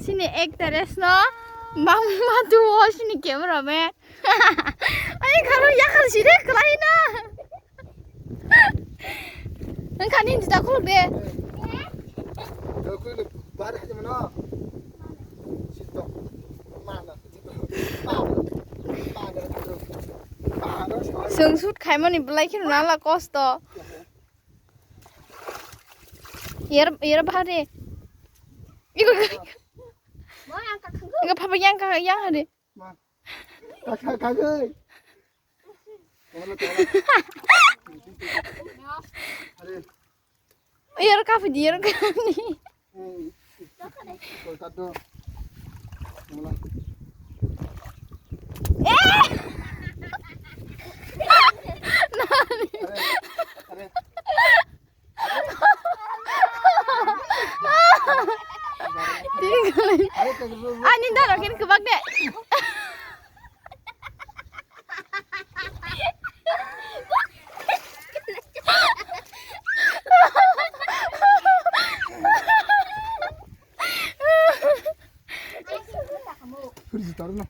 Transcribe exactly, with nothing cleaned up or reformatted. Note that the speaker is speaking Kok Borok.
Sini actress no, mama tu o sini camera man. Ai kharo yakhar sire khlai na. Nang kani jita khuluk de. Swng shoot khaimani belai kheno nala kosto. Yer, yer bahari. Iko. Iko papa yang ka, yang hari. Ma. Kaka, kaka. Tengok, tengok. Are. Yer ka pidi, yer ka ni. Hmm. Kol tado. Tengok. Eh! Nani? Are, are. Ani daro kin kubak de. Fridge taruh no.